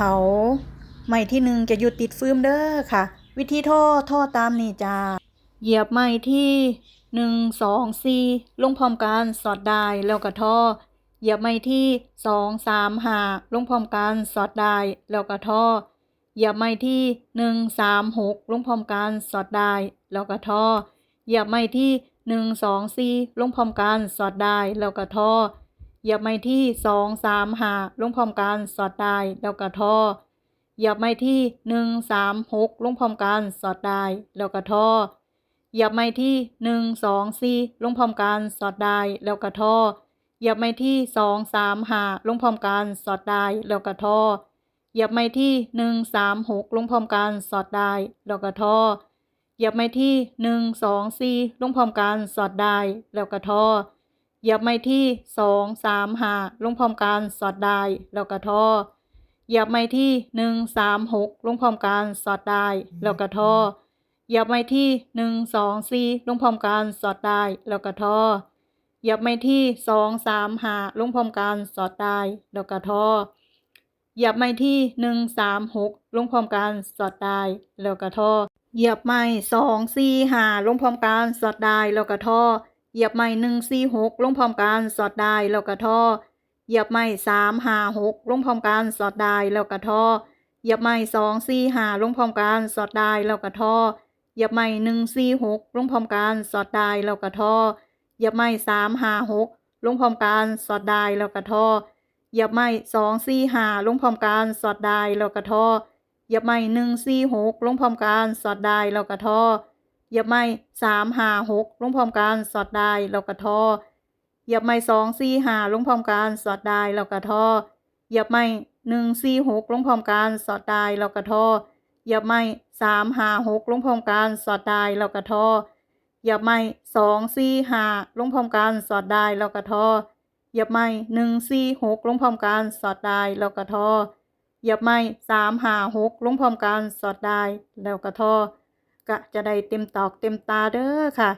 ເຜົາ ໄມ້ທີໜຶ່ງຈະຢູ່ຕິດຟືມເດີຄ່ະ. ວິທີທໍ ທໍຕາມນີ້ຈ້າ. ຢຽບໄມ້ທີໜຶ່ງ ສອງ ສີ່ ລົງພ້ອມກັນ ສອດໄດ້ ແລ້ວກໍທໍ. ຢຽບໄມ້ທີສອງ ສາມ ຫ້າ ລົງພ້ອມກັນ ສອດໄດ້ ແລ້ວກໍທໍ. ຢຽບໄມ້ທີໜຶ່ງ ສາມ ຫົກ ລົງພ້ອມກັນ ສອດໄດ້ ແລ້ວກໍທໍ. ຢຽບໄມ້ທີໜຶ່ງ ສອງ ສີ່ ລົງພ້ອມກັນ ສອດໄດ້ ແລ້ວກໍທໍ. ຢຽບໄມ້ທີສອງ ສາມ ຫ້າ ລົງພ້ອມກັນ ສອດໄດ້ ແລ້ວກໍທໍ. ຢຽບໄມ້ທີໜຶ່ງ ສາມ ຫົກ ລົງພ້ອມກັນ ສອດໄດ້ ແລ້ວກໍທໍ. ຢຽບໄມ້ທີໜຶ່ງ ສອງ ສີ່ ລົງພ້ອມກັນ ສອດໄດ້ ແລ້ວກໍທໍ. ຢຽບໄມ້ທີສອງ ສາມ ຫ້າ ລົງພ້ອມກັນ ສອດໄດ້ ແລ້ວກໍທໍ. ຢຽບໄມ້ທີໜຶ່ງ ສາມ ຫົກ ລົງພ້ອມກັນ ສອດໄດ້ ແລ້ວກໍທໍ. ຢຽບໄມ້ທີໜຶ່ງ ສອງ ສີ່ ລົງພ້ອມກັນ ສອດໄດ້ ແລ້ວກໍທໍ. ຢຽບໄມ້ທີສອງ ສາມ ຫ້າ ລົງພ້ອມກັນ ສອດໄດ້ ແລ້ວກໍທໍ. ຢຽບໄມ້ທີໜຶ່ງ ສາມ ຫົກ ລົງພ້ອມກັນ ສອດໄດ້ ແລ້ວກໍທໍ. ຢຽບໄມ້ທີໜຶ່ງ ສອງ ສີ່ ລົງພ້ອມກັນ ສອດໄດ້ ແລ້ວກໍທໍ. ຢຽບໄມ້ທີສອງ ສາມ ຫ້າ ລົງພ້ອມກັນ ສອດໄດ້ ແລ້ວກໍທໍ. ຢຽບໄມ້ທີໜຶ່ງ ສາມ ຫົກ ລົງພ້ອມກັນ ສອດໄດ້ ແລ້ວກໍທໍ. ຢຽບໄມ້ສອງ ສີ່ ຫ້າ ລົງພ້ອມກັນ ສອດໄດ້ ແລ້ວກໍທໍ. ຢຽບໄມ້ໜຶ່ງ ສີ່ ຫົກ ລົງພ້ອມກັນ ສອດໄດ້ ແລ້ວກໍທໍ. ຢຽບໄມ້ສາມ ຫ້າ ຫົກ ລົງພ້ອມກັນ ສອດໄດ້ ແລ້ວກໍທໍ. ຢຽບໄມ້ສອງ ສີ່ ຫ້າ ລົງພ້ອມກັນ ສອດໄດ້ ແລ້ວກໍທໍ. ຢຽບໄມ້ໜຶ່ງ ສີ່ ຫົກ ລົງພ້ອມກັນ ສອດໄດ້ ແລ້ວກໍທໍ. ຢຽບໄມ້ສາມ ຫ້າ ຫົກ ລົງພ້ອມກັນ ສອດໄດ້ ແລ້ວກໍທໍ. ຢຽບໄມ້ສອງ ສີ່ ຫ້າ ລົງພ້ອມກັນ ສອດໄດ້ ແລ້ວກໍທໍ. ຢຽບໄມ້ໜຶ່ງ ສີ່ ຫົກ ລົງພ້ອມກັນ ສອດໄດ້ ແລ້ວກໍທໍ. ຢຽບໄມ້ສາມ ຫ້າ ຫົກ ລົງພ້ອມກັນ ສອດໄດ້ ແລ້ວກໍທໍ. ຢຽບໄມ້ສອງ ສີ່ ຫ້າ ລົງພ້ອມກັນ ສອດໄດ້ ແລ້ວກໍທໍ. ຢຽບໄມ້ໜຶ່ງ ສີ່ ຫົກ ລົງພ້ອມກັນ ສອດໄດ້ ແລ້ວກໍທໍ. ຢຽບໄມ້ສາມ ຫ້າ ຫົກ ລົງພ້ອມກັນ ສອດໄດ້ ແລ້ວກໍທໍ. ຢຽບໄມ້ສອງ ສີ່ ຫ້າ ລົງພ້ອມກັນ ສອດໄດ້ ແລ້ວກໍທໍ. ຢຽບໄມ້ໜຶ່ງ ສີ່ ຫົກ ລົງພ້ອມກັນ ສອດໄດ້ ແລ້ວກໍທໍ. ຢຽບໄມ້ສາມ ຫ້າ ຫົກ ລົງພ້ອມກັນ ສອດໄດ້ ແລ້ວກໍທໍ. ກະຈະໄດ້ເຕັມຕອກເຕັມຕາເດີຄ່ະ.